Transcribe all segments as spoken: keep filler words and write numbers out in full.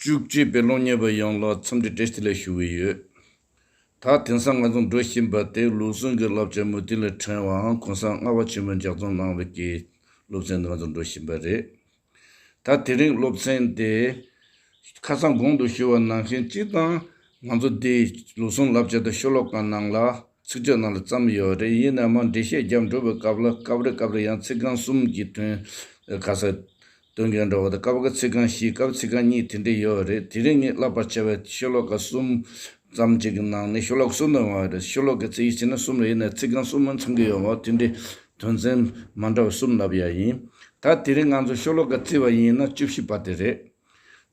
བཅུ་གཅིག་པའི་སློབ་གཉེར་བ་ཡོངས་ལ་འཚམས་འདྲི་བཀྲ་ཤིས་བདེ་ལེགས་ཞུ་གི་ཡོད། ད་དེང་སང་ང་ཚོ་འགྲོ་བཞིན་པ་དེ་ལུགས་ཟུང་གི་བསླབ་བྱ་མུ་ཏིག་ལས་ཕྲེང་བའམ་གོང་ས་ལྔ་པ་ཆེན་པོས་ལྗགས་རྩོམ་གནང་བའི་གི་སློབ་ཚན་དེ་ང་ཚོ་འགྲོ་བཞིན་པ་རེད། ད་དེ་རིང་སློབ་ཚན་དེ་ཁ་སང་གོང་དུ་ཞུས་པ་ནང་བཞིན་སྤྱིར་བཏང་ང་ཚོ་འདི་ལུགས་ཟུང་བསླབ་བྱ་དང་ཤོ་ལོ་ཀ་ནང་ལ་ཚིག་བརྗོད་ནང་ལ་བརྩམས་ཡོད་རེད། ཡིན་ནའི་མར་འགྲེལ་བཤད་རྒྱབ་འགྲོ་བའི་སྐབས་ལ་སྐབས་རེ་སྐབས་རེ་ཡང་ཚིག་རྐང་གསུམ་གྱི་དོན་ཁ་སང་སྟོན་མཁན་འདྲ་བོ་དང་སྐབས་ཀ་ཚིག་རྐང་བཞི་སྐབས་ཚིག་རྐང་གཉིས་དེ་འདྲས་ཡོད་རེད། དེ་རིང་ངས་བསླབ་པར་བྱ་བའི་ཤོ་ལོ་ཀ་གསུམ་ཙམ་ཅིག་གི་ནང་ནས་ཤོ་ལོ་ཀ་གསུམ་དང་མ་རེད། ཤོ་ལོ་ཀ་ཚིག་བྱས་ན་གསུམ་རེད། ཡིན་ནའི་ཚིག་རྐང་གསུམ་མ་ཚང་གི་ཡོད་མ་དེ་འདྲས་དོན་ཚན་མ་འདྲ་བ་གསུམ་ལབ་ཡ་ཡིན། ད་དེ་རིང་ང་ཚོ་ཤོ་ལོ་ཀ་བརྩིས་པ་ཡིན་ན་བཅུ་བཞི་པ་དེ་རེད།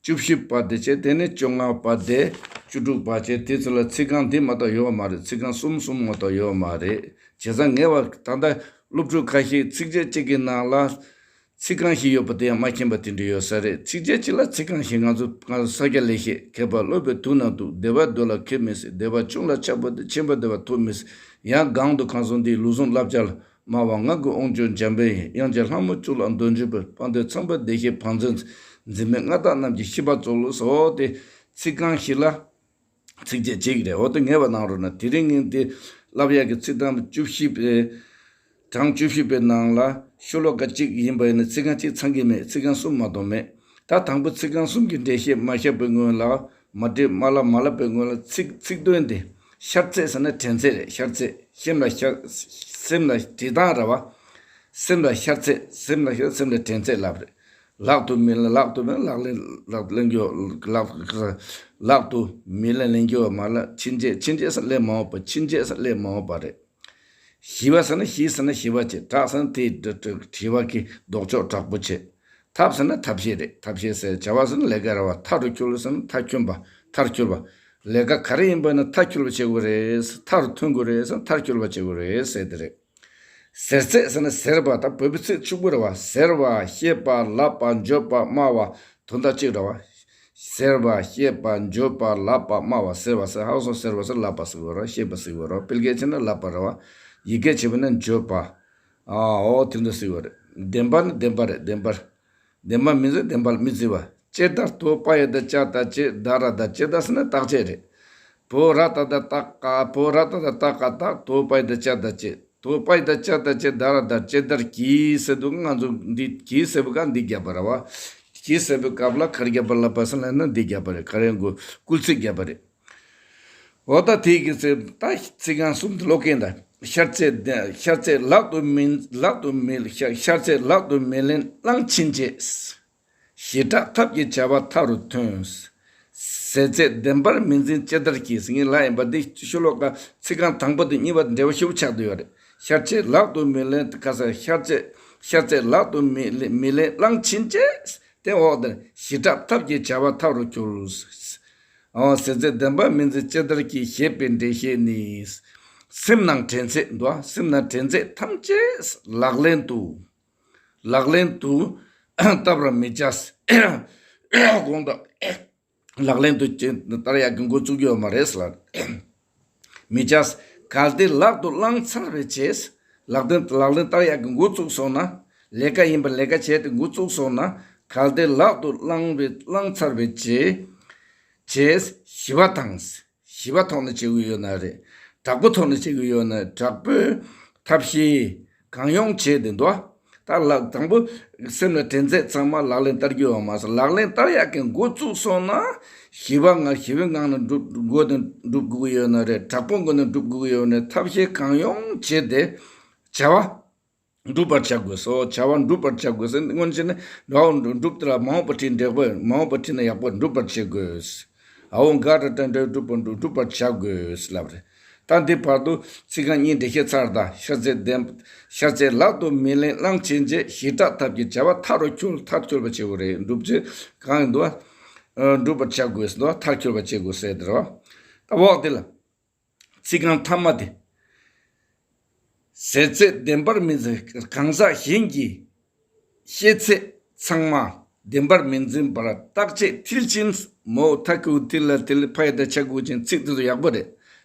བཅུ་བཞི་པ་དེ་བྱས་དེ་ནས་བཅོ་ལྔ་པ་དེ་བཅུ་དྲུག་པ་བྱས་དེ་ཚོ་ལ་ཚིག་རྐང་འདི་མ་གཏོགས་ཡོད་མ་རེད། ཚིག་རྐང་གསུམ་གསུམ་མ་གཏོགས་ཡོད་མ་རེད། བྱས་ཙང་ངས་བ་ད་ལྟ་སློབ་ཕྲུག་ཁ་ཤས་ཚིགས་བཅད་གཅིག་གི་ནང་ལ་ཚིག་རྐང་བཞི་ཡོད་པ་དེ་ཡང་མ་མཁྱེན་པ་དེ་འདྲ་ཡོད་ས་རེད། ཚིགས་བཅད་གཅིག་ལ་ཚིག་རྐང་བཞི། ང་ཚོ་ང་ཚོ་ས་སྐྱ་ལེགས་བཤད། མཁས་པ་སློབ་པའི་དུག་ན་སྡུག་སྡེ་པ་སྡུག་ལ་མཁས་མི་སྲིད། སྡེ་པ་ཆུང་ལ་ཆགས་པ་དེ་ཆེན་པོ་སྡེ་པ་ཐོབ་མི་སྲིད། ཡང་གང་དུ་གང་གསུངས་འདི་ལུགས་ཟུང་བསླབ་བྱ་ལ། སྨྲ་བ་ང་དགུ་དབང་ཕྱུག་འཇམ་དཔལ་ཡིན། དབྱངས་ཅན་ལྷ་མོ་བཅུ་ལ་འདོན་འཇུག་པའི། དཔལ་ལྡན་ཚངས་པའི་བདེ་གཤེགས་བང་མཛོད་འཛིན་མའི་མངའ་བདག་རྣམས་ཀྱི་བཤེས་པ་ཚོ་ལ་སོགས་ཏེ་ཚིག་རྐང་བཞི་ལ་ཚིགས་བཅད་གཅིག་རེད། འོ་དེ་ངེས་པ་གནང་རོགས་གནང་། དེ་རིང་ངས་འདི་བསླབ་ཡག་གི་ཚིག་དང་བཅུ་བཞི་པའི་གྲངས་བཅུ་བཞི་པའི་ནང་ལ་ཤོ་ལོ་ཀ་གཅིག་ཡིན་པ་ཡིན་ན་ཚིག་རྐང་གཅིག་ཚང་གི་མེད། ཚིག་རྐང་གསུམ་མ་གཏོགས་མེད། ད་དང་པོ་ཚིག་རྐང་གསུམ་གྱི་འགྲེལ་བཤད་མ་བཤད་པའི་སྔོན་ལ། མ་འདྲེས་མ་བསླབ་མ་བསླབ་པའི་སྔོན་ལ་ཚིག་ཚིག་དོན་དེ། ཤར་ཚད་ཟེར་ན་དྲན་ཚད་རེད། ཤར་ཚད། སེམས་ལ་ཤར། སེམས་ལ་འདྲེས་སྟངས་རེད་བ། སེམས་ལ་ཤར་ཚད། སེམས་ལ་ཤར། སེམས་ལ་དྲན་ཚད་ལབ་རེད། ལག་ཏུ་མེ་ལེན། ལག་ཏུ་མེ་ལེན། ལག་ལེན། ལག་ལེན་རྒྱུ། ལག་ལག་ཏུ་མེ་ལེན་ལེན་རྒྱུ་བ་མ་ལ་ཕྱིན་ཆད། ཕྱིན་ཆད་ཟེར་ལས་མ་འོངས་པ། ཕྱིན་ཆད་ཟེར་ལས་མ་འོངས་པ་རེད། ཞི་བ་ཟེར་ན་ཞི་ཟེར་ན་ཞི་བ་བྱེད། དྲག་ཟེར་ན་དེ་དྲི་བ་གི་ལྡོག་ཕྱོགས་དྲག་པོ་བྱེད། ཐབས་ཟེར་ན་ཐབས་ཤེས་རེད། ཐབས་ཤེས་ཟེར་བྱ་བ་ཟེར་ན་ལས་ཀ་རེད་བ། མཐའ་རུ་འཁྱོལ་ཟེར་ན་མཐའ་འཁྱོལ་བ། མཐར་འཁྱོལ་བ། ལས་ཀ་ག་རེ་ཡིན་པ་ན་མཐའ་འཁྱོལ་བ་བྱེད་དགོས་རེད། མཐའ་རུ་ཐོན་དགོས་རེད་ཟེར་ན་མཐར་འཁྱོལ་བ་བྱེད་དགོས་རེད་ཟེར་དེ་རེད། ཟེར་ཚད་ཟེར་ན་ཟེར་བ་དང་བོད་པའི་ཚིག་ཕྱུག་པོ་རེད་བ། ཟེར་བ། བཤད་པ། ལབ་པ། བརྗོད་པ། སྨྲ་བ། དོན་དག་གཅིག་རེད་བ། ཟེར་བ། བཤད་པ། བརྗོད་པ། ལབ་པ། སྨྲ་བ། ཟེར་བ་ཟེར་ཧ་གོ་སོང་། ཟེར་བ་ཟེར་ལབ་པ་ཟེར་བ་རེད། བཤད་པ་ཟེར་བ་རེད། སྤེལ་སྐད་བྱས་ན་ལབ་པ་རེད་བ། ཡི་གེ་བྱས་པ་ན་བརྗོད་པ། ཨ་འོ་དེ་འདྲ་ཟེར་བ་རེད། བདེན་པ་ནི་བདེན་པ་རེད། བདེན་པར། བདེན་པ་མིན་ཟེར་བདེན་པར་མི་བརྩི་བ། ལྕེ་དར་དོ་པ་ཡ་བཏགས་ལྕ་ད་ལྕེ། ད་ར་བཏགས་ལྕེ་ད་ཟེར་ན་བརྟག་དཔྱད་རེད། བོ་ར་ཏ་བཏགས་བཏགས་ཀ་བོ་ར་ཏ་བཏགས་བཏགས་ཀ་བཏགས། དོ་པ་ཡ་བཏགས་ལྕ་ད་ལྕེ། དོ་པ་ཡ་བཏགས་ལྕ་ད་ལྕེ། ད་ར་བཏགས་ལྕེ་དར་གྱིས་ཟེར་འདུག་ང་ཚོ་འདི་གྱིས་ཟེར་བའི་སྐབས་འདི་བརྒྱབ་པ་རེད་བ། གྱིས་ཟེར་བའི་སྐབས་ལ་ག་རེ་བརྒྱབ་པ་ལབ་པ་ཟེར་ན་འདི་བརྒྱབ་པ་རེད། ག་རེ་འགོ་སྐུལ་ཚིག་བརྒྱབ་པ་རེད། འོ་ད་དེ་གི་ཚེ་ད་ཚིག་རྐང་གསུམ་དུ་ཀློག་གིན་ད། ཤར་ཚད་ཤར་ཚད་ལག་ཏུ་མེ། ལག་ཏུ་མེ། ཤར་ཤར་ཚད་ལག་ཏུ་མེ་ལེན་བླངས་ཕྱིན་ཆད། ཞི་དྲག་ཐབས་ཀྱི་བྱ་བ་མཐའ་རུ་ཐོན། ཟེར་ཚད་བདེན་པར་མི་འཛིན་ལྕེ་དར་གྱིས། ངས་ལབ་ཡིན་པ་འདི་ཤོ་ལོ་ཀ་ཚིག་རྐང་དང་པོ་དང་གཉིས་པ་དང་འབྲེལ་བ་ཞེ་པོ་ཆགས་བསྡད་ཡོད་རེད། ཤར་ཚད་ལག་ཏུ་མེ་ལེན། ཁ་སང་ཤར་ཚད་ཤར་ཚད་ལག་ཏུ་མེ་ལེན་མེ་ལེན་བླངས་ཕྱིན་ཆད། དེ་འོག་དེར་ཞི་དྲག་ཐབས་ཀྱི་བྱ་བ་མཐའ་རུ་འཁྱོལ། ཨོ་ཟེར་ཚད་བདེན་པར་མི་འཛིན་ལྕེ་དར་གྱིས། ཞེས་པའི་འགྲེལ་བཤད་ནི། སེམས་ནང་དྲན་ཚད་འདུག་སེམས་ནང་དྲན་ཚད་ཐམས་ཅད་ལག་ལེན་དུ། ལག་ལེན་དུ་བསྟར་བར་མི་བྱ། དགོངས་དག་ལག་ལེན་དུ་བསྟར་ཡག་གི་འགོ་བཙུགས་ཡོད་མ་རེད་ཟེར་ལ། མི་བྱ། གལ་ཏེ་ལག་ཏུ་བླངས་ཚར་བའི་རྗེས། ལག་ལེན་ལག་ལེན་བསྟར་ཡག་གི་འགོ་བཙུགས་སོང་ན། ལས་ཀ་ཡིན་པ་ལས་ཀ་བྱས་ཏེ་འགོ་བཙུགས་སོང་ན། གལ་ཏེ་ལག་ཏུ་བླངས་པའི་བླངས་ཚར་བའི་རྗེས། རྗེས་ཞི་བ་དང་། ཞི་བ་ཐོག་ནས་བྱེད་དགོས་ཡོད་ན་རེད། དྲག་པོ་ཐོག་ནས་བྱེད་དགོས་ཡོད་ན་རེད། དྲག་པོའི་ཐབས་ཤེས་གང་ཡོང་བྱས་ཏེ་འདུག་ད་ལག་དང་པོ་སེམས་ལ་དྲན་ཚད་ཚང་མ་ལག་ལེན་བསྟར་རྒྱུ་ཡོད་མ་ཟད་ལག་ལེན་བསྟར་ཡག་གི་འགོ་བཙུགས་སོང་ན། ཞི་བ་ང་ཞི་བའི་ངང་ནས་འགྲུབ་སྒོ་ནས་འགྲུབ་དགོས་ཀྱི་ཡོད་ན་རེད། དྲག་པོའི་སྒོ་ནས་འགྲུབ་དགོས་ཀྱི་ཡོད་ན་ཐབས་ཤེས་གང་ཡོང་བྱས་ཏེ་བྱ་བ་འགྲུབ་པར་བྱ་དགོས་སོ། བྱ་བ་འགྲུབ་པར་བྱ་དགོས་སོ། སྔོན་ཆད་ནས་འགྲོ་འགྲུབ་དེ་ལ་མ་འོངས་པ་བྲིས་འགྲིག་པ་མ་འོངས་པ་བྲིས་ན་ཡག་པོ་འགྲུབ་པར་བྱེད་དགོས། ཨ་འོ་ག་ར་ཏན་ཏན་འགྲུབ་པ་འགྲུབ་པར་བྱ་དགོས་ལབ་རེད། ད་འདི་བར་དུ་ཚིག་རྐང་གཉིས་འགྲེལ་བཤད་ཚར། ད་ཤར་ཚད་བདེན། ཤར་ཚད་ལག་ཏུ་མེ་ལེན་བླངས་ཕྱིན་ཆད་ཞི་དྲག་ཐབས་ཀྱི་བྱ་བ་མཐའ་རུ་འཁྱོལ། མཐར་འཁྱོལ་བ་བྱེད་དགོས་རེད། འགྲུབ་ཆེད་གང་ཡིན་འདུག་ཨ། འགྲུབ་པར་བྱ་དགོས་འདུག་མཐར་འཁྱོལ་བ་བྱེད་དགོས་ཟེར་དེ་རེད་བ། ད་འོག་དེ་ལ་ཚིག་རྐང་ཐ་མ་དེ། ཟེར་ཚད་བདེན་པར་མི་འཛིན། གང་ཟག་གཞན་གྱི་ཤེས་ཚད་ཚང་མ་བདེན་པར་མི་འཛིན་པར་བརྟག་དཔྱད་མཐིལ་ཕྱིན། མོ་ཐ་ཁུ་ཐི་ལ་ཐི་ལི་ཕ་ཡ་ད་ཆ་གུ་ཅན་ཚིག་དེ་ཚོ་ཡག་པོ་རེད།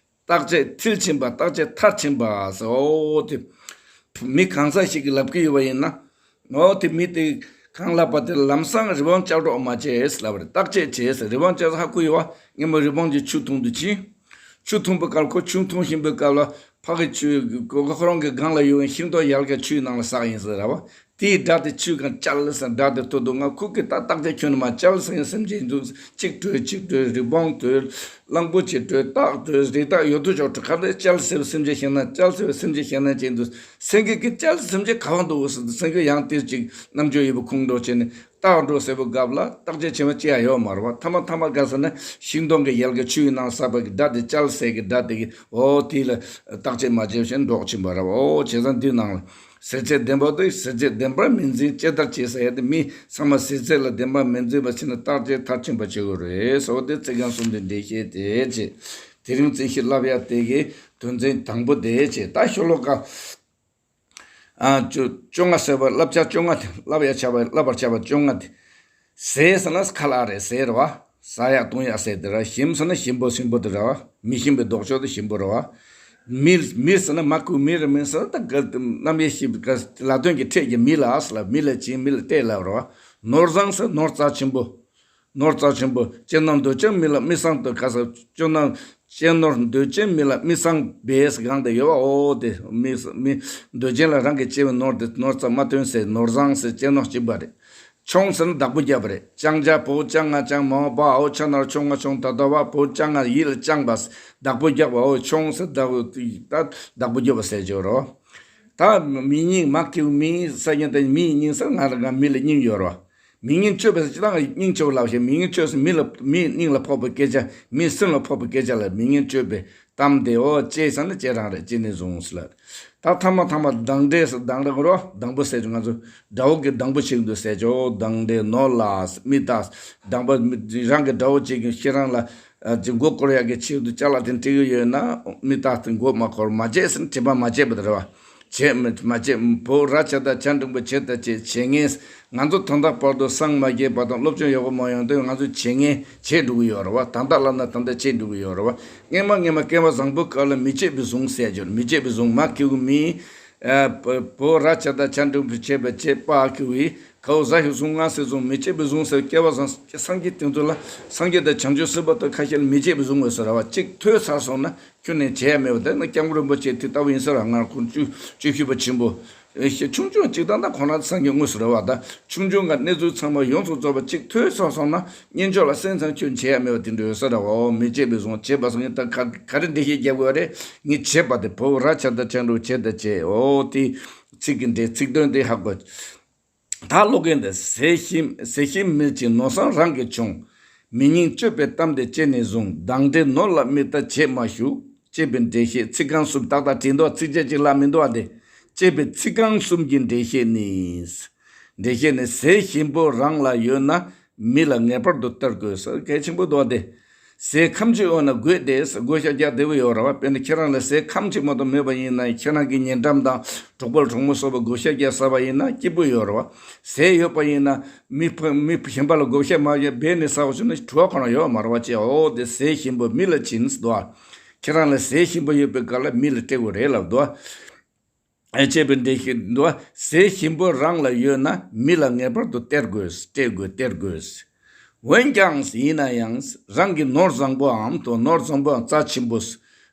བརྟག་དཔྱད་མཐིལ་ཕྱིན་པ་བརྟག་དཔྱད་མཐར་ཕྱིན་པ་ཟེར། འོ་དེ་མི་གང་ཟག་ཞིག་གིས་ལབ་ཀྱི་ཡོད་པ་ཡིན་ན། འོ་དེ་མི་དེ་ གང་ལབ་པ་དེ་ལམ་སང་རི་བོང་ལྕགས་སྒྲོག་མ་བྱེད་ལབ་རེད། བརྟག་དཔྱད་བྱེད་ཟེར། རི་བོང་ལྕགས་སྒྲོག་ཧ་གོ་ཡོད་བ། སྔོན་མ་རི་བོང་གི་ཆུ་འཐུང་དུ་ཕྱིན། ཆུ་འཐུང་པའི་སྐབས་ཁོ་ཆུ་འཐུང་བཞིན་པའི་སྐབས་ལ་ཕ་གི་ཆུ་ཁོ་ཁོ་རང་གི་སྒང་ལ་ཡོད་པའི་ཤིང་ཏོག་ཡལ་ག་ཆུའི་ནང་ལ་ཟགས་ཡིན་ཟེར་ར་བ། དེའི་སྒྲ་དེ་ཆུའི་སྒང་ཅལ་ཟེར་སྒྲ་དེ་ཐོས་འདུག་ང་ཁོ་གི་ད་བརྟག་དཔྱད་ཁྱོན་ནས་མ་ཅལ་ཟེར་སེམས་ཅན་འདུག་གཅིག་བྲོས་གཅིག་བྲོས། རི་བོང་བྲོས། གླང་པོ་ཆེ་བྲོས། སྟག་བྲོས། རི་དྭགས་ཡོད་དོ་ཅོག་བྲོས། ག་ལེར་ཅལ་ཟེར་བའི་སེམས་ཅན་ཞིག་ན་ཅལ་ཟེར་བའི་སེམས་ཅན་ཞིག་ན་ཅན་འདུག་སེང་གེ་གི་ཅལ་སེམས་ཅན་ག་བ་འདུག་ཟེར་དུས་སེང་གེ་ཡང་དེར་ཅིག་རྣམ་འགྱུར་ཡོད་པའི་ཁུངས་འགྲོ་བྱས་ནས་སྟག་འགྲོ་ཟེར་བའི་སྐབས་ལ་བརྟག་དཔྱད་བྱེད་པ་ཅི་ཡང་ཡོད་མ་རེད་བ། ཐ་མ་ཐ་མ་ག་ཟེར་ན་ཤིང་སྡོང་གི་ཡལ་ག་ཆུ་ཡི་ནང་ཟགས་པ་གི་སྒྲ་དེ་ཅལ་ཟེར་གི་སྒྲ་དེ་གི་འོ་དེ་ལ་བརྟག་དཔྱད་མ་བྱས་ཕྱིན་འགྲོགས་ཕྱིན་པ་རེད་བ། འོ་བྱས་ཙང་འདི་ནང་ལ་ཟེར་ཚད་བདེན་པ་དེ་ཟེར་ཚད་བདེན་པར་མི་འཛིན་ཅེས་ལྟར་བྱེད་ཟེར་ཡ་དེ་མི་ཚང་མ་ཟེར་ཚད་ལ་བདེན་པར་མི་འཛིན་པ་བྱས་ན་བརྟག་དཔྱད་མཐར་ཕྱིན་པ་བྱེད་དགོས་རེད་ཟེར་བ་དེ་ཚིག་རྐང་གསུམ་དེ་འགྲེལ་བཤད་དེ་བྱེད། དེ་རིང་རྩིས་གཞི་བསླབ་ཡ་དེ་གི་དོན་ཚན་དང་པོ་དེ་བྱེད། ད་ཤོ་ལོ་ཀ་ཨ་བཅོ་བཅོ་ལྔ་ཟེར་བ་བསླབ་བྱ་བཅོ་ལྔ་དེ་བསླབ་ཡ་བྱ་བ་བསླབ་པར་བྱ་བ་བཅོ་ལྔ་དེ། ཟས་ཟེར་ན་ཁ་ལག་རེད་ཟས་རེད་བ། ཟ་ཡག་འཐུང་ཡག་ཟས་དེ་རེད། ཞིམ་ཟེར་ན་ཞིམ་པོ་ཞིམ་པོ་དེ་རེད་བ། མི་ཞིམ་པའི་ལྡོག་ཕྱོགས་དེ་ཞིམ་པོ་རེད་བ། མི་མི་ཟེར་ན་མ་ཁུ་མི་རེད། མི་ཟེར་ན་ད་ག་རྣམ་དབྱེ་ཞིབ་ག་ལ་དོན་གྱི་ཕྲད་ཀྱི་མི་ལ་ཟེར་ལ་མི་ལ་བྱིན་མི་ལ་སྤྲད་ལབ་རེད་བ། ནོར་བཟང་ཟེར་ནོར་རྩ་ཆེན་པོ། ནོར་རྩ་ཆེན་པོ། ཅི་རྣམས་འདོད་ཀྱང་མི་ལ་མི་བཟང་དུ་ག་ཟེར། ཅི་རྣམས་ཅི་ནོར་འདོད་ཅན་མི་ལ་མི་བཟང་བས་གང་དེ་ཡོད་པ། འོ་དེ་མི་མི་འདོད་ཅན་ལ་རང་གི་སྐྱེ་བའི་ནོར་དེ་ནོར་རྩ་མ་སྟོན་ཟེར། ནོར་བཟང་ཟེར་ཅི་ནོར་གཅིག་པ་རེད། ཆོང་ཟེར་ན་བདག་པོ་བརྒྱབ་པ་རེད། ལྕང་ཇ་བོ་ལྕང་ང་ལྕང་མ་འོ་བ་འོ་ཆ་ན་རོ་ཆོ་ང་ཆོང་ད་ད་བ་བོ་ལྕང་ང་ཡིད་ལ་བཅངས་པ། བདག་པོ་བརྒྱབ་པ། འོ་ཆོང་ཟེར་བདག་པོ་ད་བདག་པོ་བརྒྱབ་པ་ཟེར་གྱི་ཡོད་རེད། ད་མི་སྙིང་མ་ཁེའུ་མི་ས་ཡན་ད་མིའི་སྙིང་ཟེར་ང་ལ་ང་མི་ལ་སྙིང་ཡོད་རེད། མི་སྙིང་གཅོད་པའི་ཟེར་སྤྱིར་བཏང་སྙིང་རྗེ་པོ་ལབ་ཤེས། མི་སྙིང་གཅོད་ཟེར་མི་ལ་མིའི་སྙིང་ལ་ཕོག་པའི་སྐད་ཆ། མིའི་སེམས་ལ་ཕོག་པའི་སྐད་ཆ་ལ་མི་སྙིང་གཅོད་པའི་གཏམ་དེ། འོ་ཅེས་ཟེར་ན་ཅེས་རང་རེད། ཅེས་ནས་བཟུང་ཟེར་ལ། ད་ཐ་མ་ཐ་མ་སྡང་འདྲེ་ཟེར་སྡང་འདྲེ་གོ་རོ་སྡང་པོ་ཟེར་ང་ཚོ་དགྲ་བོ་གི་སྡང་པོ་བྱེད་ཀྱི་འདུག་ཟེར་ཅོ། སྡང་འདྲེ་ནོར་ལ་མི་ལྟ། སྡང་པ་རང་གི་དགྲ་བོ་གཅིག་གིས་ཁྱེད་རང་ལ་ཅིག་མགོ་སྐོར་ཡག་གི་ཆེད་དུ་ཅ་ལག་དེ་སྤྲད་ཀྱི་ཡོད་ན་མི་ལྟ་སྟེ་མགོ་མ་འཁོར། མ་བྱེད་ཟེར་ན་དྲན་པ་མ་བྱེད་པ་དེ་རེད་བ། བྱེད་མི་མ་བྱེད་བོ་ར་བྱ་ད་བྱ་འབྲིང་པོ་བྱེད་ད་བྱེད་བྱེད་ངེས། ང་ཚོ་ད་ལྟ་བར་དུ་སངས་མ་རྒྱས་བར་དུ་སློབ་སྦྱོང་ཡག་པོ་མ་ཡོང་དུས་ང་ཚོ་བྱེད་ངེས་བྱེད་འགྲོ་གི་ཡོད་རེད་བ། ད་ལྟ་ལབ་ན་ད་ལྟ་བྱེད་འགྲོ་གི་ཡོད་རེད་བ། སྔན་མ་སྔན་མ་སྐལ་བ་བཟང་པོའི་སྐབས་ལ་མི་བྱེད་པའི་བཟུང་ཟེར་རྒྱུ་རེད། མི་བྱེད་པའི་བཟུང་མ་ཁེའུ་མི། བོ་ར་བྱ་ད་བྱ་འབྲིང་པོ་བྱེད་པ་བྱེད་པ་ཁེའུ་ཡི་ཁའུ་ཟ་ཞིག་བཟུང་ང་ཟེར་བཟུང་མི་བྱེད་པའི་བཟུང་ཟེར། སྐལ་བ་བཟང་སངས་རྒྱས་དེ་ཚོ་ལ་སངས་རྒྱས་དང་བྱང་ཆུབ་སེམས་དཔའ་དང་ཁ་ཤས་ལ་མི་བྱེད་པའི་བཟུང་འོས་ཟེར་ར་བ། གཅིག་ཐོས་ཚར་སོང་ན། ཁྱོན་ནས་བྱས་མེད་པ་དེ་ནི་སྐྱབས་མགོན་རིན་པོ་ཆེ་དེ་ལྟ་བུ་ཡིན་ས་ར། ང་ཁོང་བཅུ་བཅུ་བཞི་པ་ཆེན་པོ་ཆུང་ཆུང་གཅིག་དང་ད་ཁོང་རང་སངས་རྒྱས་དངོས་སུ་རེད་བ། ད་ཆུང་ཆུང་ག་གནས་ཚུལ་ཚང་མ་ཡོངས་སུ་རྫོགས་པ་གཅིག་ཐོས་ཚར་སོང་ན་སྙན་ཆོག་ལ་སེམས་ཙམ་ཁྱོན་བྱས་ཡ་མེད་པ་དེ་འདྲ་ཡོད་ས་ར་བ། འོ་མི་བྱེད་པའི་བཟུང་བྱེད་པ་སོང་ཡིན་ད་ག་ག་རེ་འགྲེལ་བཤད་རྒྱབ་དགོས་རེད། ངས་བྱེད་པ་དེ་བོ་ར་བྱ་ད་བྱ་འགྲོ་བྱེད་ད་བྱེད། འོ་དེ་ཚིག་གི་འགྲེལ་ཚིག་དོན་དེ་ཧ་གོ། ད་ཀློག་མཁན་དེ་ཟས་ཞིམ་ཟས་ཞིམ་མིར་ཅིག་ནོར་བཟང་རང་གིས་ཆོངས། མི་སྙིང་གཅོད་པའི་གཏམ་དེ་ཅི་ནས་བཟུང་། སྡང་འདྲེ་ནོར་ལ་མི་ལྟ་བྱེད་མ་ཞུགས། ཅེས་པའི་འགྲེལ་བཤད་ཚིག་རྐང་གསུམ་ཏག་ཏག་བྲིས་འདུག་ཚིགས་བཅད་གཅིག་ལ་མི་འདུག་ཨ་དེ། ཅེས་པའི་ཚིག་རྐང་གསུམ་གྱི་འགྲེལ་བཤད་ནི། འགྲེལ་བཤད་ནི་ཟས་ཞིམ་པོ་རང་ལ་ཡོད་ན་མི་ལ་ངེས་པར་དུ་སྟེར་དགོས་ཟེར་གལ་ཆེན་པོ་འདུག་ཨ་དེ། ཟས་ཁམ་གཅིག་ཡོད་ན་དགོས་ཏེ་བགོ་བཤའ་རྒྱག་བདེ་པོ་ཡོད་རེད་བ། དཔེར་ན་ཁྱེད་རང་ལ་ཟས་ཁམ་གཅིག་མ་གཏོགས་མེད་པ་ཡིན་ན་ཁྱེད་རང་གི་ཉེ་འགྲམ་དང་གྲོགས་པོ་གྲོགས་མོ་སོགས་པ་བགོ་བཤའ་རྒྱག་ཟེར་བ་ཡིན་ན་སྐྱིད་པོ་ཡོད་རེད་བ། ཟས་ཡོད་པ་ཡིན་ན་མི་ཕ་མི་གཞན་པ་ལ་བགོ་བཤའ་མ་རྒྱག་འབད་ནས་ཟ་བ་བྱུང་ན་བྲོ་བ་ཁོ་རང་ཡོད་མ་རེད་བ། ཅེས་འོ་དེ་ཟས་ཞིམ་པོ་མི་ལ་བྱིན་ཟེར་འདུག་ཨ། ཁྱེད་རང་ལ་ཟས་ཞིམ་པོ་ཡོད་པའི་སྐབས་ལ་མི་ལ་སྤྲད་དགོས་རེད་ལབ་འདུག་ཨ། ཅེས་པའི་འགྲེལ་བཤད་འདུག་ཨ། ཟས་ཞིམ་པོ་རང་ལ་ཡོད་ན་མི་ལ་ངེས་པར་དུ་སྟེར་དགོས། སྤྲད་དགོས་སྟེར་དགོས། འོན་ཀྱང་ཡིན་ན་ཡང་རང་གི་ནོར་བཟང་པོའམ་དོ་ནོར་བཟང་པོའམ་རྩ་ཆེན་པོ།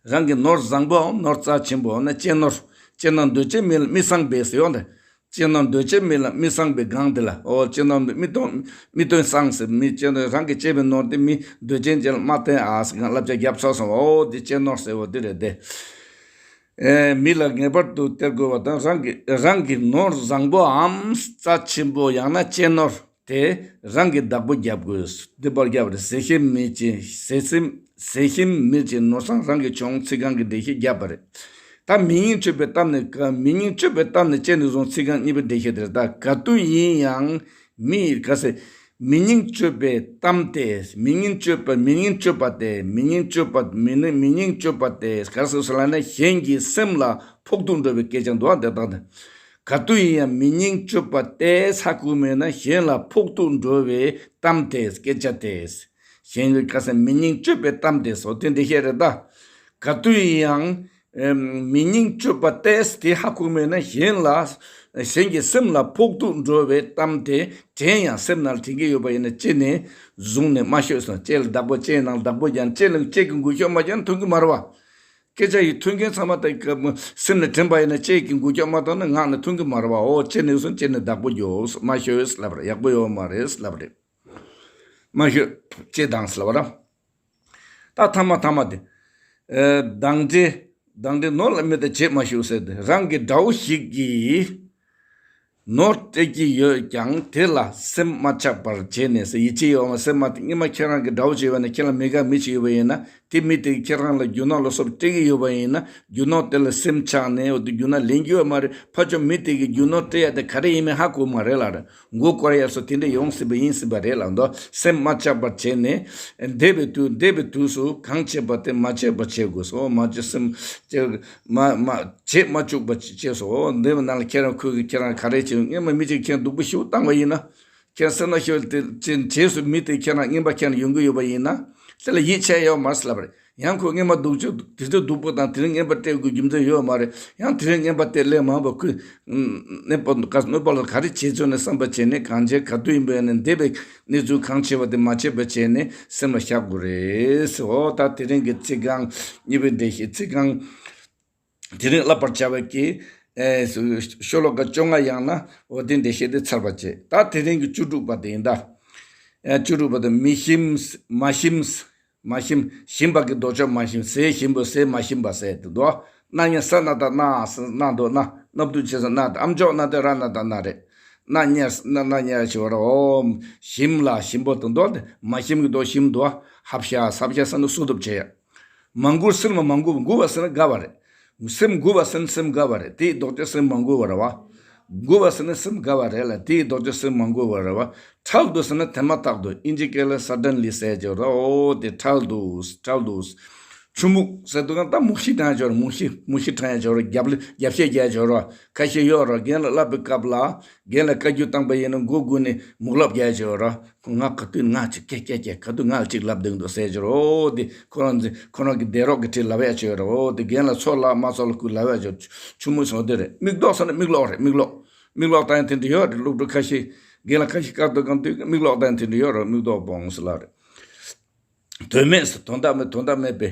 རང་གི་ནོར་བཟང་པོའམ་ནོར་རྩ་ཆེན་པོ་ན་ཅི་ནོར། ཅི་ནོར་འདོད་ཅན་མི་ལ་མི་བཟང་པས་ཟེར་ཡོང་དེ། ཅི་ནོར་འདོད་ཅན་མི་ལ་མི་བཟང་པའི་སྒང་དེ་ལ་འོ་ཅི་ནོར་མི་སྟོན་མི་སྟོན་བཟང་ཟེར། མི་ཅི་ནོར་རང་གི་སྤྱད་པའི་ནོར་དེ་མི་འདོད་ཅན་ཅི་ལ་མ་བསྟན་ཨ་ཟེར་གང་བསླབ་བྱ་བརྒྱབ་ཚར་སོང་། འོ་དེ་ཅི་ནོར་ཟེར་བ་དེ་རེད་དེ། ཨེ། མི་ལ་ངེས་པར་དུ་སྟེར་དགོས་པ་དང་རང་གི་རང་གི་ནོར་བཟང་པོའམ་རྩ་ཆེན་པོ་ཡང་ན་ཅི་ནོར་དེ་རང་གིས་བདག་པོ་རྒྱབ་དགོས། འདི་པར་རྒྱབ་རེད། ཟས་ཞིམ་མིར་ཅིག་ཟས་ཞིམ་ཟས་ཞིམ་མིར་ཅིག་ནོར་བཟང་རང་གིས་ཆོངས། ཚིག་རྐང་གི་འགྲེལ་བཤད་བརྒྱབ་པ་རེད། ད་མི་སྙིང་གཅོད་པའི་གཏམ་ནི་ག་མི་སྙིང་གཅོད་པའི་གཏམ་ནི་ཅི་ནས་བཟུང་ཚིག་རྐང་གཉིས་པའི་འགྲེལ་བཤད་དེ་རེད། ད་ག་དུས་ཡིན་ཡང་མི་ག་ཟེར། མི་སྙིང་གཅོད་པའི་གཏམ་སྟེ། མི་སྙིང་གཅོད་པ་མི་སྙིང་གཅོད་པ་སྟེ། མི་སྙིང་གཅོད་པ་མི་ནི་མི་སྙིང་གཅོད་པ་སྟེ། ག་རེ་ཟེར་ལབ་ན་གཞན་གྱི་སེམས་ལ་ཕོག་ཐུག་འགྲོ་བའི་སྐད་ཆ་འདུག་ཨ། འདི་དག་ནི་ག་དུས་ཡིན་ཡང་མི་སྙིང་གཅོད་པ་སྟེ་ཧ་གོ་མེད་ན་གཞན་ལ་ཕོག་ཐུག་འགྲོ་བའི་གཏམ་སྟེ་སྐད་ཆ་སྟེ། གཞན་ལ་ག་ཟེར་མི་སྙིང་གཅོད་པའི་གཏམ་སྟེ་སོགས་དེ་འདི་བཤད་རེད་ད། ག་དུས་ཡིན་ཡང་། མི་སྙིང་བཅུག་པ་སྟེ་དེ་ཧ་གོ་མེད་ན། གཞན་ལ་གཞན་གྱི་སེམས་ལ་ཕོག་ཐུག་འགྲོ་བའི་གཏམ་དེ་དྲན་ཡང་སེམས་ནང་དྲན་གྱི་ཡོད་པ་ཡིན་ན། ཅི་ནས་བཟུང་ནས་མ་ཤོད་སོང་། ལྕེ་ལ་བདག་པོ་ལྕེ་ནང་བདག་པོ་ཀྱང་ལྕེ་ལ་ལྕེ་གི་འགུལ་སྐྱོད་མ་བྱས་ན་མཐུན་གྱི་མ་རེད་བ། སྐད་ཆ་ཡི་མཐུན་རྐྱེན་ཚང་མ་དེ་སེམས་ནས་དྲན་པ་ཡིན་ན། ལྕེ་གི་འགུལ་སྐྱོད་མ་གཏོང་ན་ངག་ནས་མཐུན་གྱི་མ་རེད་བ། འོ་ལྕེ་ནས་སོང་ལྕེ་ནས་བདག་པོ་རྒྱོབ། མ་ཤོད་ལབ་རེད། ཡག་པོ་ཡོད་མ་རེད་ལབ་རེད། མ་ཤོད་ལྕེ་དང་ལབ་ར། ད་ཐ་མ་ཐ་མ་དེ། ཨེ། སྡང་འདྲེ། སྡང་འདྲེ་ནོར་ལ་མི་ལྟ་བྱེད་མ་ཞུགས་ཟེར་ཏེ། རང་གི་དགྲ་བོ་ཞིག་གིས་ནོར་སྤྲད་ཀྱི་ཡོད་ཀྱང་དེ་ལ་སེམས་མ་ཆགས་པར་བྱས་ནས་ཟེར། ཡིད་ཆེས་ཡོད་མ། སེམས་མ་སྔོན་མ་ཁྱེད་རང་གི་དགྲ་བོ་བྱས་པ་ན། ཁྱེད་ལ་མི་དགའ་མི་ཅིག་ཡོད་པ་ཡིན་ན། དེ་མི་དེ་གིས་ཁྱེད་རང་ལ་རྒྱུ་ནོར་ལ་སོགས་སྤྲད་ཀྱི་ཡོད་པ་ཡིན་ན། རྒྱུ་ནོར་དེ་ལ་སེམས་ཆགས་ནས། འོ་དེ་རྒྱུ་ནོར་ལེན་རྒྱུ་ཡོད་མ་རེད། ཕར་ཕྱོགས་མི་དེ་གིས་རྒྱུ་ནོར་སྤྲད་ཡ་དེ་ག་རེ་ཡིན་མིན་ཧ་གོ་མ་རེད་ལབ་རེད། མགོ་སྐོར་ཡ་སོགས་དེ་འདྲ་ཡོང་སྲིད་པ་ཡིན་སྲིད་པ་རེད་ལབ་འདུག་སེམས་མ་ཆགས་པར་བྱས་ནས། འདས་པའི་དུས། འདས་པའི་དུས་སུ་གང་བྱས་པ་དེ་མ་བྱས་པ་བྱེད་དགོས་སོ། མ་བྱས་སེམས་ཅི་མ་མ་བྱེད་མ་བཅུག་པ་བྱས་སོ། འདས་པའི་ནང་ལ་ཁྱེད་རང་ཁོས་ཁྱེད་རང་ག་རེ་བྱས། སྔོན་མ་མི་གཅིག་ཁྱེད་སྡུག་པོ་ཞེ་པོ་བཏང་བ་ཡིན་ན། ཁྱེད་སེམས་ན་ཤོད་དེ་ཅི་རྗེས་སུ་མི་དེ་ཁྱེད་རང་རྔན་པ་ཁྱེད་རང་ཡོང་གི་ཡོད་པ་ཡིན་ན། དེ་ལ་ཡིད་ཆེས་ཡོད་མ་རེད་ལབ་རེད། ཡང་ཁོ་སྔོན་མ་སྡུག་ཅོ་དེ་ཚོ་སྡུག་པོ་དང་དེ་རིང་རྔན་པ་སྤྲད་དགོས་རྒྱུ་མཚན་ཡོད་མ་རེད། ཡང་དེ་རིང་རྔན་པ་སྟེར་ལས་མང་པོ་ཁོས་གནོད་པ་གནོད་པ་ལ་ག་རེ་བྱེད་ཚོད་ནས་བསམ་པ་བྱས་ནས། གང་བྱས་ག་དུས་ཡིན་པ་ཡིན་ན་འདས་པའི་གནས་ཚུལ་གང་བྱས་པ་དེ་མ་བྱས་པ་བྱས་ནས་སེམས་ལ་བཞག་དགོས་རེད་ཟེར། འོ་ད་དེ་རིང་གི་ཚིག་རྐང་གཉིས་པའི་འགྲེལ་བཤད། ཚིག་རྐང་དེ་རིང་བསླབ་པར་བྱ་བའི་གི་ཨེ་ཤོ་ལོ་ཀ་བཅོ་ལྔ་ཡང་ན་འོ་དེ་འགྲེལ་བཤད་དེ་ཚར་བ་བྱས། ད་དེ་རིང་གི་བཅུ་དྲུག་པ་དེ་ཡིན་ད། ཨེ་བཅུ་དྲུག་པ་དེ། མི་ཞིམ་མ་ཞིམ། མ་ཞིམ། ཞིམ་པ་གི་ལྡོག་ཕྱོགས་མ་ཞིམ། ཟས་ཞིམ་པོ་ཟས་མ་ཞིམ་པ་ཟེར་དེ་འདུག་སྣ་ཉ། ས་ན་བཏགས་སྣ། ས་སྣ་འདུག་སྣ། སྣབས་སྡུད་བྱེད་ས་སྣ། ཨམ་ཅོག་སྣ་དེ་ར་ན་བཏགས་སྣ་རེད། སྣ་ཉ། སྣ་སྣ་ཉ་བྱེད་པ་ར། འོ་ཞིམ་ལ་ཞིམ་པོ་དེ་འདུག་དེ་མ་ཞིམ་གི་ལྡོག་ཞིམ་འདུག་ཧབ་ཤ་སབ་ཤ་ས་ནི་སུ་སྟོབས་བྱེད་ཡ། མ་མགུར་སེམས་ལ་མ་མགུ་མགུ་བ་ཟེར་ན་དགའ་བ་རེད། སེམས་མགུ་བ་ཟེར་ན་སེམས་དགའ་བ་རེད། དེའི་ལྡོག་ཕྱོགས་སེམས་མ་མགུ་བ་རེད་བ། མགུ་བ་ཟེར་ན་སེམས་དགའ་བ་རེད་ལ། དེའི་ལྡོག་ཕྱོགས་སེམས་མ་མགུ་བ་རེད་བ། འཕྲལ་དུ་ཟེར་ན་དེ་མ་ཐག་ཏུ། ཨིན་ཇི་སྐད་ལ་suddenly ཟེར་ཅོག་ར། འོ་དེ་འཕྲལ་དུ། འཕྲལ་དུ། ཆུ་མུག་ཟེར་དུས་གང་ལྟར་མུག་ཤི་བཏང་ཡ་ཅོག་ར། མུག་ཤི་མུག་ཤི་དྲང་ཡ་ཅོག་ར། རྒྱབ་རྒྱབ་བཤད་རྒྱག་ཡ་ཅོག་ར། ཁ་ཤས་ཡོད་ར། རྒན་ལ་བསླབ་པའི་སྐབས་ལ། རྒན་ལ་བཀའ་བཀྱོན་བཏང་པ་ཡིན་ན་མགོ་སྒུར་ནས་མུག་ལབ་རྒྱག་ཡ་ཅོག་ར། ང་ག་དུས་ང་ཅིག་སྐད་སྐད་སྐད་ག་དུས་ང་ལ་ཅིག་ལབ་བསྡད་འདུག་ཟེར་གྱི་རོ། དེ་ཁོ་རང་ཚོ་ཁོ་རང་གི་བསྡད་རོགས་ཀྱི་ཁྲིད་ལབ་ཡ་ཅིག་ཡོད་རོ། དེ་རྒན་ལ་ཚོར་ལ་མ་ཚོར་ལ་ཁུ་ལབ་ཡ་ཅིག་ཆུ་མོ་སོང་དེ་རེད། མིག་ལྡོག་ཟེར་ན་མིག་ལོག་རེད། མིག་ལོག་མིག་ལོག་བཏང་ཡ་དེ་འདྲ་ཡོད་རེད། སློབ་ཕྲུག་ཁ་ཤས་རྒན་ལ་ཁ་ཤས་བཀར་དུས་གང་དུས་མིག་ལོག་བཏང་ཡ་དེ་འདྲ་ཡོད་རོ། མིག་ལྡོག་སྤོང་ཟེར་ལབ་རེད། དོན་མེད་ཟེར། དོན་དག་མེད། དོན་དག་མེད་པའི་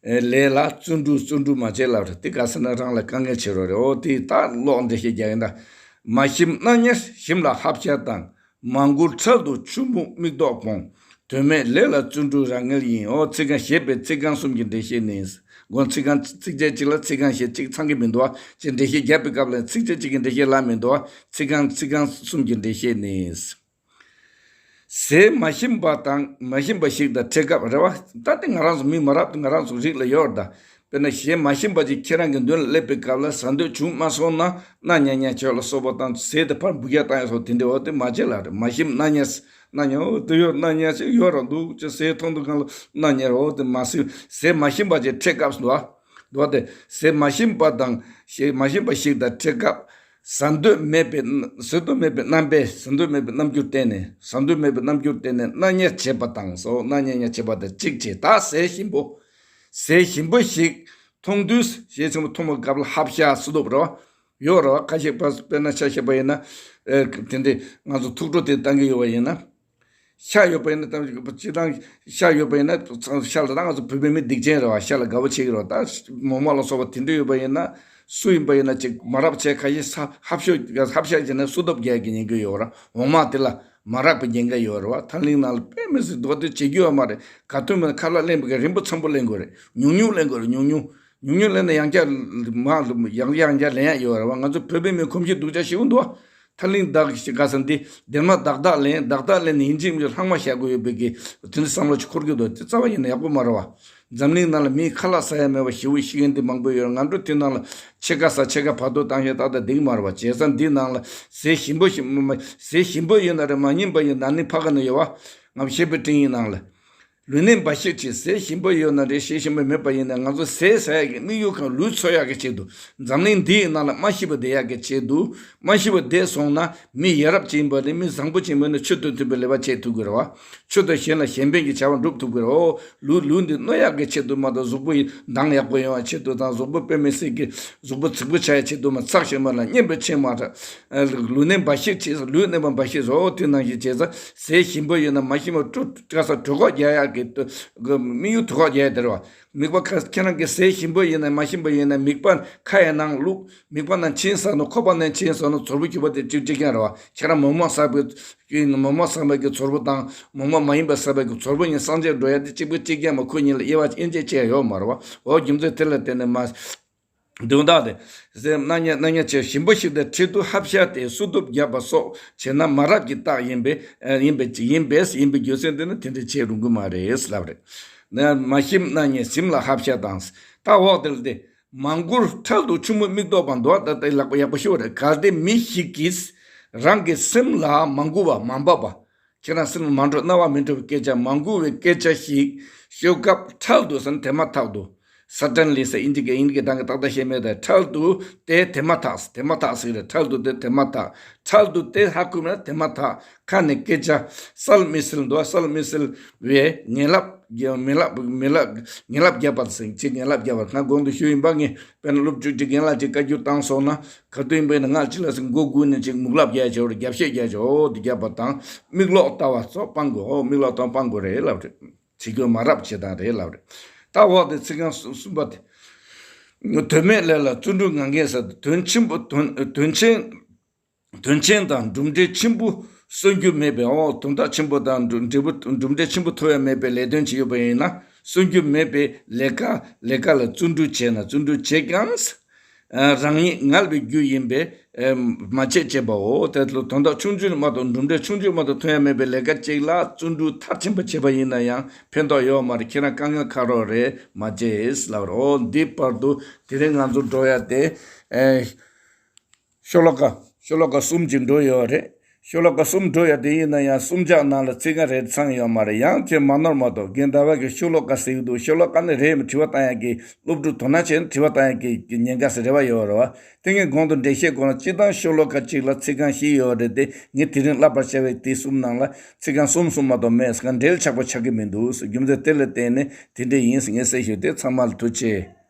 ལས་ལ་བརྩོན་འགྲུས། བརྩོན་འགྲུས་མ་བྱེད་ལབ་རེད། དེ་ག་ཟེར་ན་རང་ལ་དཀའ་ངལ་ཆེ་རོ་རེད། འོ་དེ་ད་ལོག་འགྲེལ་བཤད་རྒྱག་ཡིན་ད། མ་ཞིམ་སྣ་ཉ་ཞིམ་ལ་ཧབ་ཤ་དང་། མ་མགུར་འཕྲལ་དུ་ཆུ་མུག་མིག་ལྡོག་སྤོང་། དོན་མེད་ལས་ལ་བརྩོན་འགྲུས་རང་ངལ་ཡིན། འོ་ཚིག་རྐང་། ཞེས་པའི་ཚིག་རྐང་གསུམ་གྱི་འགྲེལ་བཤད་ནི། མགོ་ཚིག་རྐང་ཚིགས་བཅད་གཅིག་ལ་ཚིག་རྐང་ཞེ་གཅིག་ཚང་གི་མི་འདུག་བ། ཅེས་འགྲེལ་བཤད་བརྒྱབ་པའི་སྐབས་ལ་ཚིགས་བཅད་གཅིག་གི་འགྲེལ་བཤད་ལ་མི་འདུག་བ། ཚིག་རྐང་ཚིག་རྐང་གསུམ་གྱི་འགྲེལ་བཤད་ནི། ཟས་མ་ཞིམ་པ་དང་མ་ཞིམ་པ་ཞིག་དང་འཕྲད་སྐབས་རེད་བ། ད་དེ་ང་རང་ཚོ་མི་མ་རབས་ང་རང་ཚོ་རིགས་ལ་ཡོད་རེད་ད། དཔེར་ན་ཞེ་མ་ཞིམ་པ་ཅིག་ཁྱེད་རང་གི་མདུན་ལ་སླེབས་པའི་སྐབས་ལ་ཟ་འདོད་བྱུང་མ་སོང་ན། སྣ་ཉ་ཉ་བྱེད་ལ་སོགས་པ་དང་། ཟས་དེ་ཕར་འབུད་རྒྱག་བཏང་ཡ་སོགས་དེ་འདྲའི་འོ་དེ་མ་བྱེད་ལ་རེད། མ་ཞིམ་སྣ་ཉ། སྣ་ཉ་འོ་དེ་ཡོད། སྣ་ཉ་ཞིག་ཡོད་ར་འདུག་ཅེས་ཟས་མཐོང་དུས་གང་ལ་སྣ་ཉ་ར། འོ་དེ་མ་ཟོས། ཟས་མ་ཞིམ་པ་ཅིག་འཕྲད་སྐབས་སུ་འདུག་བ། འདུག་བ་དེ། ཟས་མ་ཞིམ་པ་དང་ཞེ་མ་ཞིམ་པ་ཞིག་དང་འཕྲད་སྐབས། ཟ་འདོད་མེད་པའི། ཟ་འདོད་མེད་པའི་རྣམ་པས། ཟ་འདོད་མེད་པའི་རྣམ་འགྱུར་བསྟན་ནས། ཟ་འདོད་མེད་པའི་རྣམ་འགྱུར་བསྟན་ནས་སྣ་ཉ་བྱེད་པ་དང་སོགས། སྣ་ཉ་ཉ་བྱེད་པ་དང་གཅིག་བྱས། ད་ཟས་ཞིམ་པོ། ཟས་ཞིམ་པོ་ཞིག་མཐོང་དུས། ཞེས་ཆེན་པོ་མཐོང་བའི་སྐབས་ལ་ཧབ་ཤ་སུ་སྟོབས་རོ། ཡོད་རེད་བ། ཁ་ཤས་པ་དཔེར་ན་ཆ་བཞག་པ་ཡིན་ན། ཨེ་དེ་འདྲའི་ང་ཚོ་ཐུགས་སྤྲོ་དེ་བཏང་གི་ཡོད་པ་ཡིན་ན། ཤ་ཡོད་པ་ཡིན་ན་ད་སྤྱིར་བཏང་ཤ་ཡོད་པ་ཡིན་ན། ཤ་ལ་ད་ང་ཚོ་བོད་པའི་མི་སྡིག་ཅན་རེད་བ། ཤ་ལ་དགའ་བོ་བྱེད་ཀྱི་རེད་བ། ད་མོག་མོག་ལ་སོགས་པ་དེ་འདྲ་ཡོད་པ་ཡིན་ན། སུ་ཡིན་པ་ཡིན་ན་ཅིག་མ་རབས་ཆེ་ཁ་ཤས་ཧབ་ཤོད་ཧབ་ཤ་བྱས་ན་སུ་སྟོབས་རྒྱག་གི་ཉེན་ཁ་ཡོད་ར། འོ་མ་དེ་ལ་མ་རག་པའི་ཉེན་ཁ་ཡོད་ར་བ། ཐང་གླིང་ནང་ལ་དཔེ་མི་སྲིད་མདོ་སྡེ་བྱེད་རྒྱུ་ཡོད་མ་རེད། ག་དུས་མིན་ཁ་ལག་ལེན་པའི་རིན་པ་འཚམ་པོ་ལེན་དགོས་རེད། ཉུང་ཉུང་ལེན་དགོས་རེད། ཉུང་ཉུང་། ཉུང་ཉུང་ལེན་ན་ཡང་བསྐྱར་མ་ཡང་ཡང་བསྐྱར་ལེན་ཡ་ཡོད་རེད་བ། ང་ཚོ་བོད་པའི་མི་གོམས་གཤིས་སྡུག་ཅག་ཞིག་འདུག་བ། ཐང་གླིང་བདག་ཞིག་ག་ས་འདི་སྡེར་མ་བདག་བདག་ལེན་བདག་བདག་ལེན་ནས་ཡིན་གཅིག་མིན་གཅིག་ལྷག་མ་བཞག་དགོས་ཡོད་པའི་གི་དེ་འདྲ་བསམ་བློ་ཅིག་འཁོར་གྱི་འདུག་དེ་རྩ་བ་ཉིད་ནས་ཡག་པོ་མ་རེད་བ། འཛམ་གླིང་ནང་ལ་མིའི་ཁ་ལག་ཟ་ཡ་མེད་པ་ཞེ་པོ་ཤི་མཁན་དེ་མང་པོ་ཡོད་རེད། ང་ཚོ་དེ་ནང་ལ་ཕྱེད་ཀ་ཟ་ཕྱེད་ཀ་བར་དོ་བཏང་བཞག་ཏག་ཏག་བསྡད་ཀྱི་མ་རེད་བ། བྱས་ཙང་འདི་ནང་ལ་ཟས་ཞིམ་པོ་ཞིག་མ་ཟས་ཞིམ་པོ་ཡིན་ན་རེད། མ་སྙན་པ་ཡིན་ན་ནི་ཕ་ག་ན་ཡོད་བ། ང་བཤད་པའི་སྤྲིང་ཡིག་ནང་ལ། ལུས་ནད་འབའ་ཞིག་ཅིག་ཟས་ཞིམ་པོ་ཡོད་ན་རེད། ཟས་ཞིམ་པོ་མེད་པ་ཡིན་ན། ང་ཚོ་ཟས་ཟ་ཡག་གི་དམིགས་ཡུལ་གང་། ལུས་འཚོ་ཡག་གི་ཆེད་དུ། འཛམ་གླིང་འདིའི་ནང་ལ་མ་ཤི་བ་བསྡད་ཡག་གི་ཆེད་དུ། མ་ཤི་བ་བསྡད་སོང་ན་མི་ཡ་རབས་ཅིག་ཡིན་པ་རེད། མི་བཟང་པོ་ཅིག་ཡིན་པ་ནི་ཆོས་དང་མཐུན་པའི་ལས་པ་བྱེད་ཐུབ་ཀྱི་རེད་བ། ཆོས་དང་གཞན་ལ་གཞན་ཕན་གྱི་བྱ་བ་སྒྲུབ་ཐུབ་ཀྱི་རེད། ལུས་ལུས་འདི་གནོད་ཡག་གི་ཆེད་དུ་མ་གཏོགས། གཟུགས་པོ་མདངས་ཡག་པོ་ཡོང་བའི་ཆེད་དུ་དང་། གཟུགས་པོ་དཔེ་མི་སྲིད་ཀྱི་གཟུགས་པོ་རྫིག་པོ་ཆགས་ཡག་ཆེད་དུ་མ། ཚགས་ཤིང་མ་ལ་སྙན་པའི་ཆེད་མ་རེད། ལུས་ནད་འབའ་ཞིག་ཅིག་ལུས་ནད་པ་འབའ་ཞིག་བཟོ་དུས་ནང་བཞིན་བྱས་ཙང་། ཟས་ཞིམ་པོ་ཡོད་ན་མ་ཞིམ་པ་སྤྲོ་དཀའ་ས། གྲོད་ཁོག་རྒྱག་ཡག་གི་དམིགས་ཡུལ་གྲོད་ཁོག་རྒྱག་ཡག་དེ་རེད་བ། མིད་པ་ཁ། ཁྱེད་རང་གི་ཟས་ཞིམ་པོ་ཡིན་ན་མ་ཞིམ་པོ་ཡིན་ན། མིད་པ་ཁ་ཡི་ནང་བླུགས། མིད་པ་ནང་ཕྱིན་སོང་ན། ཁོག་པ་ནང་ཕྱིན་སོང་ན་ཚོར་བུ་རྒྱུ་བ་དེ་གཅིག་གཅིག་རྐྱང་རེད་བ། ཁྱེད་རང་མོག་མོག་ཟ་བའི་མོག་མོག་ཟ་བའི་གི་ཚོར་བུ་དང་། མོག་མོག་མ་ཡིན་པ་ཟ་བའི་གི་ཚོར་བུ་གཉིས་སངས་རྒྱས་འགྲོ་ཡག་དེ་གཅིག་པ་གཅིག་རྐྱང་མ། ཁོ་གཉིས་ལ་དབྱེ་བ་དབྱེ་འབྱེད་བྱས་ཡོད་མ་རེད་བ། འོ་རྒྱུ་མཚན་དེ་ལ་བརྟེན་ནས་མ། དོན་དག་དེ། ཟས་སྣ་ཉེ་སྣ་ཉེ་ཆེ་ཞིམ་པོ་ཞིག་དང་འཕྲད་དུས་ཧབ་ཤ་སྟེ་སུ་ཐུབ་རྒྱབ་པ་སོགས་བྱས་ན་མ་རབས་ཀྱི་རྟགས་ཡིན་པས། ཡིན་པས་ཡིན་པས་ཡིན་པའི་རྒྱུ་མཚན་དེ་ནི་དེ་འདྲ་བྱེད་རུང་གི་མ་རེད་ལབ་རེད། ནས་མ་ཞིམ་སྣ་ཉེ་ཞིམ་ལ་ཧབ་ཤ་དང་། ད་འོག་དེ་ལ་དེ། མ་མགུར་འཕྲལ་དུ་ཆུ་མོ་མིག་ལྡོག་པ། འདུག་ད་ལྟ་ལག་པ་ཡག་པོ་ཤོར་རེད། གལ་ཏེ་མི་ཞིག་གིས་རང་གི་སེམས་ལ་མ་མགུ་བ་མ་འབབ་པ། ཁྱེད་རང་སེམས་ལ་མ་འགྲོ། རྣ་བར་མི་འགྲོ་བའི་སྐད་ཆ། མ་མགུ་བའི་སྐད་ཆ་ཞིག་ཤོད་སྐབས། འཕྲལ་དུ་ཟེར་ན་དེ་མ་ཐག་ཏུ། Suddenly ཟེར་ཨིན་ཇི་གི་ཨིན་ཇི་གི་གདངས་ཀྱི་ཏག་ཏག་ཤེས་མེད་དེ། འཕྲལ་དུ་དེ་དེ་མ་ཐག་དེ་མ་ཐག་ཟེར་རེད། འཕྲལ་དུ་དེ་དེ་མ་ཐག་འཕྲལ་དུ་དེ་ཧ་གོ་མེད་ན་དེ་མ་ཐག་ཁ་ནས་སྐད་ཆ་གསལ་མི་གསལ་འདུག་གསལ་མི་གསལ་བའི་ངན་ལབ། མི་ལབ་མི་ལབ་ངན་ལབ་བརྒྱབ་པ་ཟེར། ཅིག་ངན་ལབ་བརྒྱབ་པ། ང་གོང་དུ་ཞུས་ཡིན་པ། ངས་དཔེར་ན་སློབ་ཕྲུག་ཅིག་རྒན་ལགས་ཅིག་བཀའ་བཀྱོན་བཏང་སོང་ན། ག་དུས་ཡིན་པ་ཡིན་ན་ང་ཅིག་ལ་ཟེར་མགོ་སྒུར་ནས་ཅིག་མུག་ལབ་རྒྱག་ཆོག་རེད། རྒྱབ་བཤད་རྒྱག་ཆོག་འོ་དེ་རྒྱབ་པ་དང་། མིག་ལོག་ལྟ་བ་སོགས་སྤང་དགོས། འོ་མིག་ལོག་ལྟ་བ་སྤང་དགོས་རེད་ལབ་རེད། བྱེད་རྒྱུ་མ་རབས་བྱེད་སྟངས་རེད་ལབ་རེད། ད་འོག་དེ་ཚིག་རྐང་གསུམ་པ་དེ། དོན་མེད་ལས་ལ་བརྩོན་འགྲུས་ངན་མཁན་ཟེར། དོན་ཆེན་པོ་དོན་དོན་ཆེན། དོན་ཆེན་དང་གྲུབ་འབྲས་ཆེན་པོ་སོན་རྒྱུ་མེད་པའི། འོ་དོན་དག་ཆེན་པོ་དང་གྲུབ་འབྲས་པོ་གྲུབ་འབྲས་ཆེན་པོ་ཐོབ་ཡ་མེད་པའི་ལས་དོན་ཅིག་ཡོད་པ་ཡིན་ན། སོན་རྒྱུ་མེད་པའི་ལས་ཀ་ལས་ཀ་ལ་བརྩོན་འགྲུས་བྱས་ན། བརྩོན་འགྲུས་བྱས་ཀྱང་། རང་ཉིད་ངལ་བའི་རྒྱུ་ཡིན་པས་མ་བྱེད་ཅེས་པའོ། དེ་ལ་དོན་དག་ཆུང་ཆུང་མ་གཏོགས། གྲུབ་འབྲས་ཆུང་ཆུང་མ་གཏོགས་ཐོན་ཡ་མེད་པའི་ལས་ཀ་ཅིག་ལ་བརྩོན་འགྲུས་མཐར་ཕྱིན་པ་བྱས་པ་ཡིན་ན་ཡང་ཕན་ཐོགས་ཡོད་མ་རེད། ཁྱེད་རང་དཀའ་ངལ་ཁག་རོགས་རེད། མ་བྱེད་ལབ་རོགས། འདི་བར་དུ་དེ་རིང་ང་ཚོ་འགྲོ་ཡ་དེ། ཤོ་ལོ་ཀ་ཤོ་ལོ་ཀ་གསུམ་ཅིག་འགྲོ་ཡོད་རེད། ཤོ་ལོ་ཀ་གསུམ་འགྲོ་ཡ་དེ་ཡིན་ན་ཡང་གསུམ་ཆ་ནང་ལ་ཚིག་རྐང་རེ་ཚང་ཡོད་མ་རེད། ཡང་ཁྱེད་མ་ནོར་མ་གཏོགས། རྒན་ཟླ་བ་གིས་ཤོ་ལོ་ཀ་ཟེར་གྱི་འདུག་ཤོ་ལོ་ཀ་ནི་རེད། དྲི་བ་བཏང་ཡ་གི་སློབ་ཕྲུག་དོ་སྣང་བྱས་ན་དྲི་བ་བཏང་ཡ་གི་ཉེན་ཁ་ཟེར་རེ་བ་ཡོད་རེད་བ། དེ་ངས་གོང་དུ་འགྲེལ་བཤད་གོང་ལ་སྤྱིར་བཏང་ཤོ་ལོ་ཀ་གཅིག་ལ་ཚིག་རྐང་བཞི་ཡོད་རེད་དེ། ངས་དེ་རིང་བསླབ་པར་བྱ་བའི་དེ་གསུམ་ནང་ལ་ཚིག་རྐང་གསུམ་གསུམ་མ་གཏོགས་མེད་ཟེར་ག་འགྲེལ་ཆགས་པོ་ཆགས་ཀྱི་མི་འདུག་རྒྱུ་མཚན་དེ་ལ་བརྟེན་ནས་དེ་འདྲ་ཡིན་ཟེར་ངས་གསལ་ཞུ། དེ་ཚང་མ་ལ་ཐུགས་རྗེ་ཆེ།